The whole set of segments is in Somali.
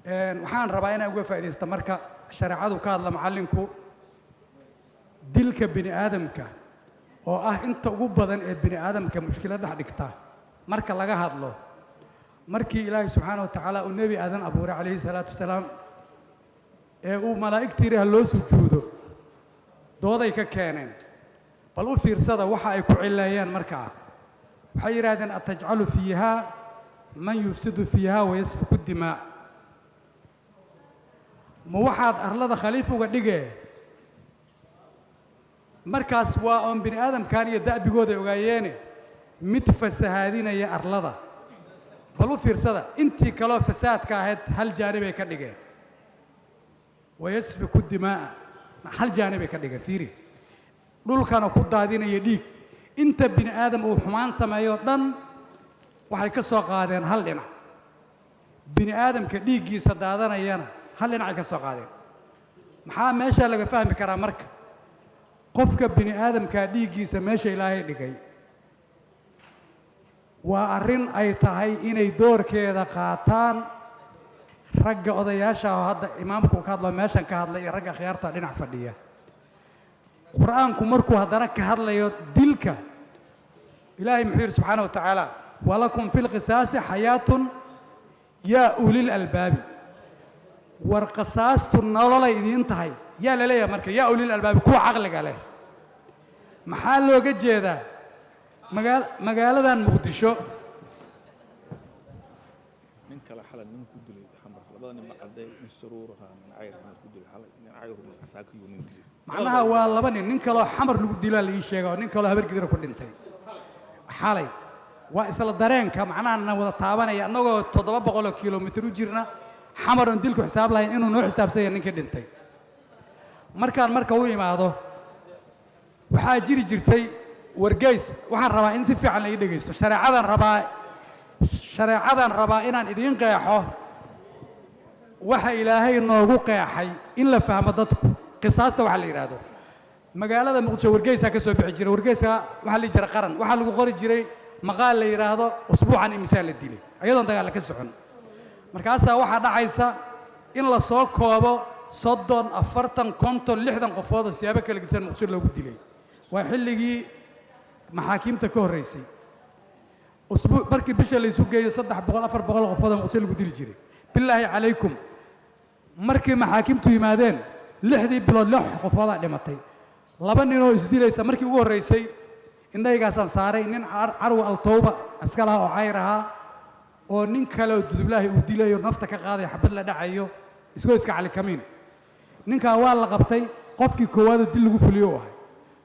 Waxaan rabaa inaan uga faa'iidaysto marka shareecadu ka hadla macallinku dilka bini aadamka, oo ah inta ugu badan ee bini aadamka mushkilad dhex dhigta. Marka laga hadlo, markii Ilaahay subxaana wa tacaala uu Nebi Aadan abuuray calayhi salaatu wasalaam, ee uu malaa'igtii yidhi ha loo sujuudo, dooday ka keeneen. Bal u fiirsada waxa ay ku cileeyeen. Markaa waxay yidhaahdeen: "Atajcalu fiiha man yufsidu fiiha wayasfiku dimaa?" Ma waxaad arlada khaliif uga dhigee? Markaas waa oon bini aadamkan iyo da'bigooda ay ogaayeene mid fasahaadinaya arlada. Bal u fiirsada, intii kaloo fasaadka ahayd hal jaanibay ka dhigeen. Wayasfiku dimaa'a hal jaanibay ka dhigeen. Fiiri, dhulkana ku daadinaya dhiig. Inta bini aadam uu xumaan sameeyo dhan waxay ka soo qaadeen hal dhinac. Bini aadamka dhiiggiisa daadanayana hal dhinacay ka soo qaadeen. Maxaa meeshaa laga fahmi karaa marka? Qofka bini aadamkaa dhiiggiisa meesha Ilaahay dhigay waa arrin ay tahay inay doorkeeda qaataan ragga odayaasha oo hadda imaamku ka hadlo, meeshan ka hadlay, iyo ragga akhyaarta dhinac fadhiya. Qur-aanku markuu haddana ka hadlayo dilka, Ilaahay muxuu yidhi subxaana wa tacaala? "Walakum fi lqisaasi xayaatun yaa ulil albaabi." War qisaastu nololay idiin tahay yaa la leeyahay. Marka yaa ulil albaabi, kuwa caqliga leh, maxaa looga jeedaa? Magaaladan Muqdisho Nin kale xalay nin ku dilay Xamar, labada nin ma cadday. Nin Saruur ahaa, nin Cayr Axmed ku dilay xalay, nin Cayr Saakiyu nin dilay. Macnaha waa laba nin. Nin kaloo Xamar lagu dilaa la ii sheega oo nin kaloo Habargidira ku dhintay xalay. Waa isla dareenka, macnaha na wada taabanaya, annagoo 700 kilomitir u jirna Xamar oon dilku xisaab lahayn inuu noo xisaabsan yahay ninkii dhintay. Markaan marka u imaado, waxaa jiri jirtay wargeys. Waxaan rabaa in si fiican la ii dhegaysto. Shareecadan rabaa inaan idiin qeexo waxa Ilaahay noogu qeexay, in la fahmo dadku qisaasta waxa la yidhaahdo. Magaalada Muqdisho wargeysaa ka soo bixi jiray. Wargeyska waxaa la dhihi jiray Qaran. Waxaa lagu qori jiray maqaal la yidhaahdo "Usbuucan imisaa la dilay?" Iyadoon dagaalla ka socon. Markaasaa waxaa dhacaysa in la soo koobo 30, 40, 50, 60 qofood oo siyaabo kala gedisan Muqdisho loogu dilay. Waa xilligii maxaakiimta ka horreysay. Usbuuc markii bisha la isu geeyo, 300, 400 qofood oo Muqdisho lagu dili jiray. Bilaahi calaykum, markii maxaakiimtu yimaadeen, 6dii bilood lix qofoodaa dhimatay. Laba ninoo isdilaysa markii ugu horreysay indhahaygaasaan saaray. Nin Carwa Altowba iska laha oo Cayr ahaa oo nin kale oo Dudublaahi uu dilayo, nafta ka qaadayo, xabad la dhacayo isagoo iska Calikamiin. Ninkaa waa la qabtay, qofkii koowaadoo dil lagu fuliyo u ahay.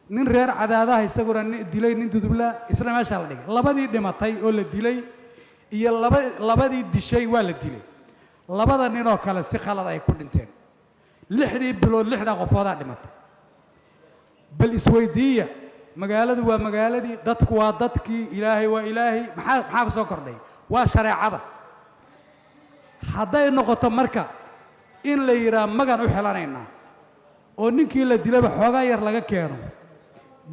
Nin reer Cadaadaha isaguna dilay nin Dudublaa, isna meeshaa la dhigay. Labadii dhimatay oo la dilay iyo labadii dishay waa la dilay. Labada ninoo kale si khalad ay ku dhinteen. 6dii bilood lixdaa qofoodaa dhimatay. Bal isweydiiya, magaaladu waa magaaladii, dadku waa dadkii, Ilaahay waa Ilaahay. Maxaa ka soo kordhay? Waa shareecada. Hadday noqoto marka in la yidhaah magan u xilanaynaa oo ninkii la dilaba xoogaa yar laga keeno,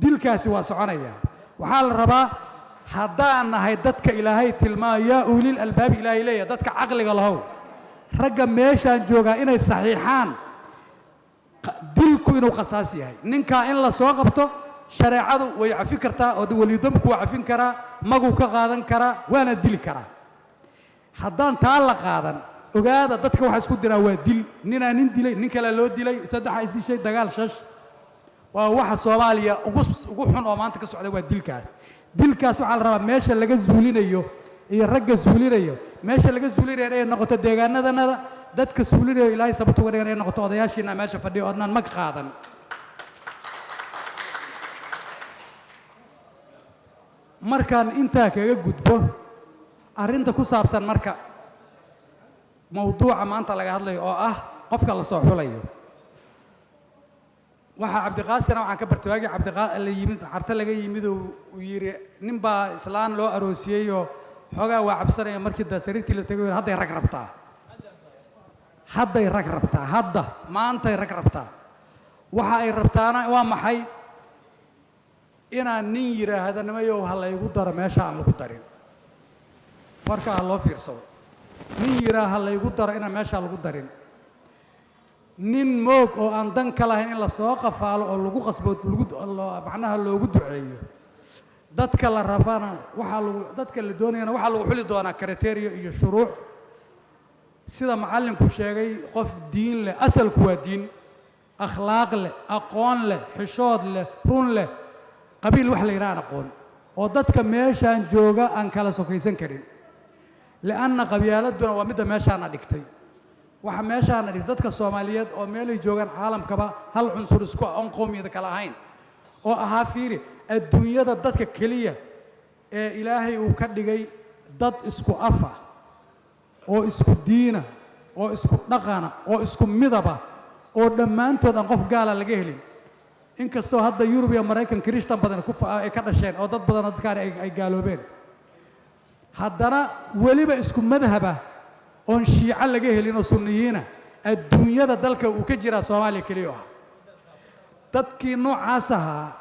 dilkaasi waa soconayaa. Waxaa la rabaa, haddaan nahay dadka Ilaahay tilmaamayo, "yaa ulil albaabi" Ilaahay leeyahay, dadka caqliga lahow, ragga meeshaan joogaa inay saxiixaan dilku inuu qasaas yahay. Ninkaa in la soo qabto, shareecadu way cafin kartaa oo weliyudamku waa cafin karaa, maguu ka qaadan karaa, waana dili karaa. Haddaan taa la qaadan, ogaada, dadka waxa isku diraa waa dil. Ninaa nin dilay, nin kalea loo dilay, saddexa isdishay, dagaal shash. Waa waxa Soomaaliya ugu xun oo maanta ka socda, waa dilkaas. Dilkaas waxaa la rabaa meesha laga zuulinayo iyo ragga zuulinayo, meesha laga zuulinayo inay noqoto deegaanadanada. Dadka suulinayo Ilaahay sababta uga dhigan inay noqoto odayaashiina meesha fadhiyo oodnaan mag qaadan. Markaan intaa kaga gudbo arrinta ku saabsan marka mawduuca maanta laga hadlayo oo ah qofka la soo xulayo, waxaa Cabdiqaasina waxaan ka bartay waagii Cabdiqaa la yimid, Carte laga yimid, oo uu yidhi nin baa islaan loo aroosiyey oo xoogaa waa cabsanaya. Markii da sariirtii la tegay, "Hadday rag rabtaa, hadday rag rabtaa, hadda maantay rag rabtaa." Waxa ay rabtaana waa maxay? Inaan nin yidhaahda, "Nimayow, ha laygu daro meesha aan lagu darin." Warka ha loo fiirsado. Nin yidhaaha laygu daro inaan meeshaa lagu darin, nin moog oo aan dan ka lahayn in lasoo qafaalo oo lagu qasbo, lagu macnaha loogu duceeyo. Dadka la rabana waxaa lagu, dadka la doonayana waxaa lagu xuli doonaa criteria iyo shuruuc, sida macallinku sheegay: qof diin leh, asalku waa diin, akhlaaq leh, aqoon leh, xishood leh, run leh, qabiil wax la yidhaha aan aqoon, oo dadka meeshaan jooga aan kala sokaysan karin, li'anna qabyaaladuna waa midda meeshaana dhigtay. Waxa meeshaana dhigtay dadka Soomaaliyeed oo meelay joogaan caalamkaba hal cunsur isku ah, oon qowmiyada kala ahayn, oo ahaa, fiiri, adduunyada dadka keliya ee Ilaahay uu ka dhigay dad isku afa oo isku diina oo isku dhaqana oo isku midaba oo dhammaantood aan qof gaala laga helin, inkastoo hadda Yurub iyo Maraykan Kirishtan badan ku ay ka dhasheen oo dad badanoo dadkaani ay gaaloobeen, haddana weliba isku madhaba oon Shiico laga helin oo Sunniyiina, adduunyada dalka uu ka jiraa Soomaaliya keliya ah. Dadkii noocaas ahaa,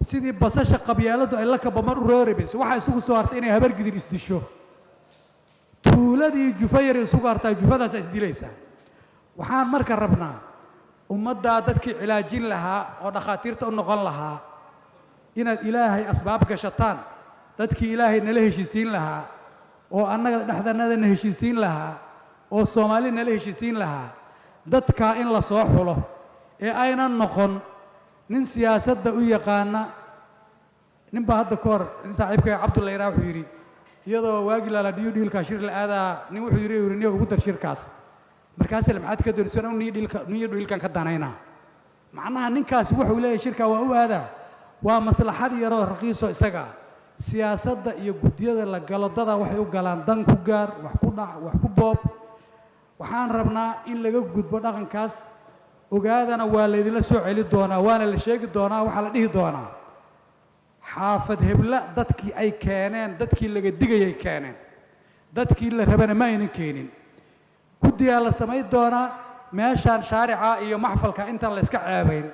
sidii basasha qabyaaladdu ay la kabamar u rooribayso, waxaa isugu soo hartay inay Habargidir isdisho, tuuladii jufa yar isugu hartaa, jufadaas isdilaysaa. Waxaan marka rabnaa ummaddaa dadkii cilaajin lahaa oo dhakhaatiirta u noqon lahaa inaad Ilaahay asbaab gashataan, dadkii Ilaahay nala heshiisiin lahaa oo annaga dhexdanada na heshiisiin lahaa oo Soomaali nala heshiisiin lahaa, dadkaa in la soo xulo ee aynan noqon nin siyaasadda u yaqaana. Nin baa hadda ka hor, nin saaxiibkay Cabdulla yidhaha, wuxuu yidhi, iyadoo waagii lala dhiyo dhiilkaa shir la aadaa, nin wuxuu yidhi, niyo ugu dar shirkaas. Markaase maxaad ka doonaysaa? Niyo dhiilka, niyo dhiilkan ka danaynaa. Macnaha ninkaasi wuxuu leeyahay shirkaa waa u aadaa, waa maslaxad yaroo raqiiso isaga. Siyaasadda iyo guddiyada la galo dada waxay u galaan dan ku gaar, wax ku dhac, wax ku boob. Waxaan rabnaa in laga gudbo dhaqankaas. Ogaadana, waa laydinla soo celi doonaa, waana la sheegi doonaa, waxaa la dhihi doonaa xaafad hebla dadkii ay keeneen, dadkii laga digayay keeneen, dadkii la rabana ma aynan keenin. Guddigaa la samayn doonaa. Meeshaan shaarica iyo maxfalka intaan la iska ceebayn,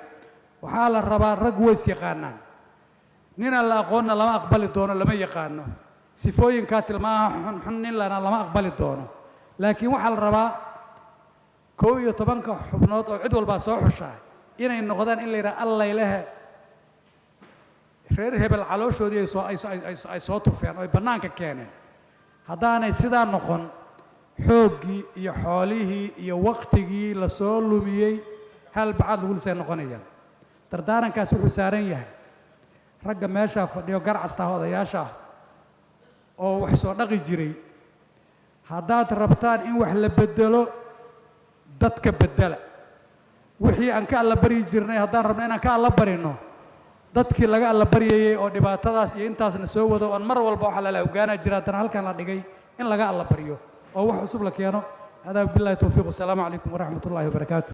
waxaa la rabaa rag ways yaqaanaan. Ninaan la aqoonna lama aqbali doono, lama yaqaano sifooyinkaa tilmaamaha xunxun nin lana lama aqbali doono. Laakiin waxaa la rabaa 11-ka xubnood oo cid walbaa soo xushaa inay noqdaan in la yidhaha allaylehe reer hebel calooshoodii ay soo ay soo ay soo tufeen oo ay bannaanka keeneen. Haddaanay sidaa noqon, xooggii iyo xoolihii iyo waqtigii la soo lumiyey hal bacaad lagu lisay noqonayaan. Dardaarankaas wuxuu saaran yahay ragga meeshaa fadhiyo, garcasta ah, odayaasha ah oo wax soo dhaqi jiray. Haddaad rabtaan in wax la beddelo, dadka beddela. Wixii aan ka alla baryi jirnay, haddaan rabno inaan ka alla barino dadkii laga alla baryayey oo dhibaatadaas iyo intaasna soo wado, oon mar walba waxaa lala hogaanaa jira, haddana halkan la dhigay in laga alla baryo oo wax cusub la keeno. Hadaa billahi towfiiq. Wasalaamu calaykum waraxmat ullahi wabarakaatu.